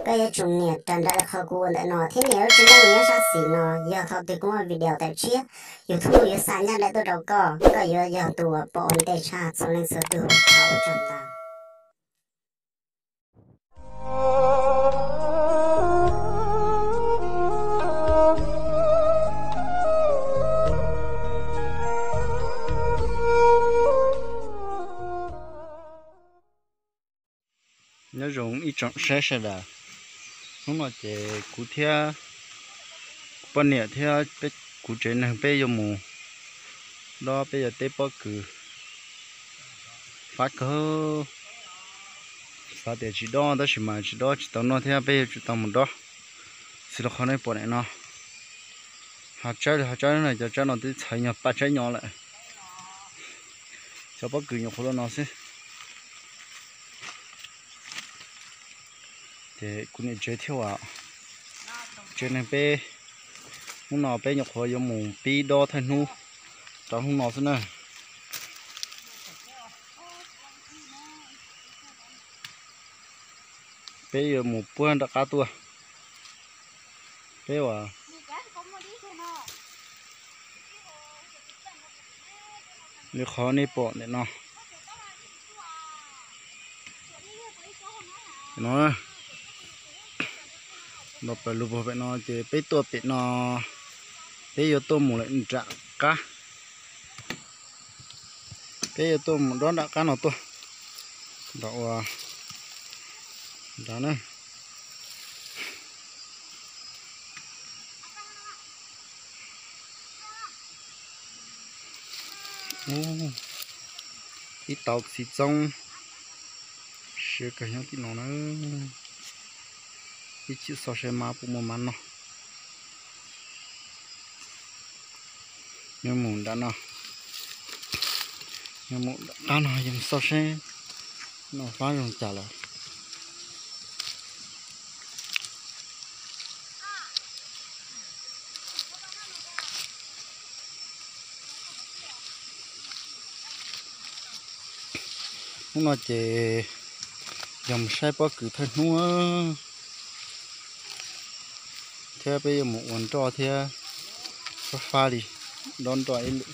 Koj yuav tsum nias raws nraim li qhov kuv ua ntawm no thiab nias lub tswb leej nyob sab xis no, yog thaum twg kuv muaj video tawm tshiab, YouTube yuav xa ncaj nraim tuaj rau koj, koj yuav yog tus uas pom ua ntej tshaj txhua leej txhua tus. Ua tsaug ntau. Nyob zoo ib tsoom saib sawv daws, hnub no ces kuv thiab kuv poj niam thiab kuv tsev neeg peb yuav mus dob peb yuav teb pob kws fab kawg. Xav tias tsis dob tab sis mas tsis dob tsis tau noj thiab, peb yuav tsum tau mus dob. Xws li qhov nej pom ntawm no, hav tsaib li hav tsaib no, cov tsaib no twb txhais nyog paj tsaib nyo lawm. Cov pob kws nyuam qhuav li no xwb. Ces kuv niam tsev thiab uas tsev neeg peb, hnub no peb nyuam qhuav yuav mus pib dob thawj hnub rau hnub no xwb na. Peb yuav mus puag nram qab tuaj. Peb uas li qhov nej pom ntawm no, no, los pawg lug puag pem no ces peb tuaj pem no, peb yuav tuaj mus lawm nram qab. Peb yuav tuaj mus dob nram qab no tuaj, nram ua nrad na. Ib tau txiv txoob siab kawg nyob tim no na. Ib chim xauj seb mas puas muaj mas noj. Yuav mus nram no, yuav mus nram qab no yuav mus xauj seb noj fab zoo cas lawm. Hnub no ces yog mus saib pob kws thawj hnub thiab peb yuav mus ua nroj thiab fab fab li, dob nroj ib lwm.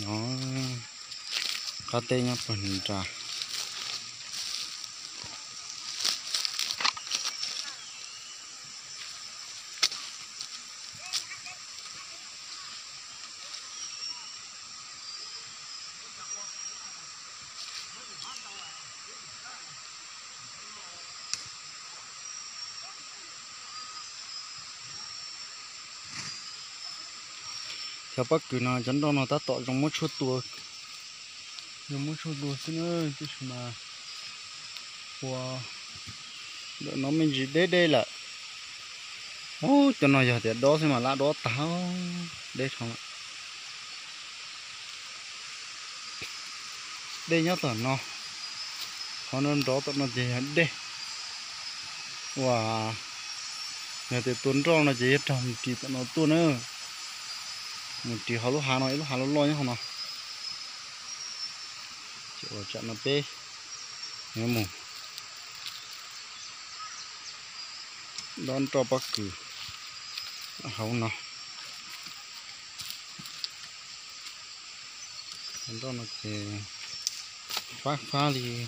No, qab teb nyob puag nrad. Cov pob kws no cov nroj no tab tom zoo muab tshuaj tua, zoo muab tshuaj tua xwb na, tiam sis mas ua ntawm no me ntsis deb deb lawm. Ub, cov no yog tias dob xwb mas lab dob tag, deb dhau lawm. Dej nyob tom no, qhov nrov nrov tom no ces yog dej. Ua, yog tias tua nroj no ces yog raug mus ris tom no tuaj na. Mus ris hauv lub hav no, ib lub hav loj loj nyob hauv no. Ces ua tsam no peb yuav mus dob nroj pob kws hauv no. Nroj no ces fab fab li.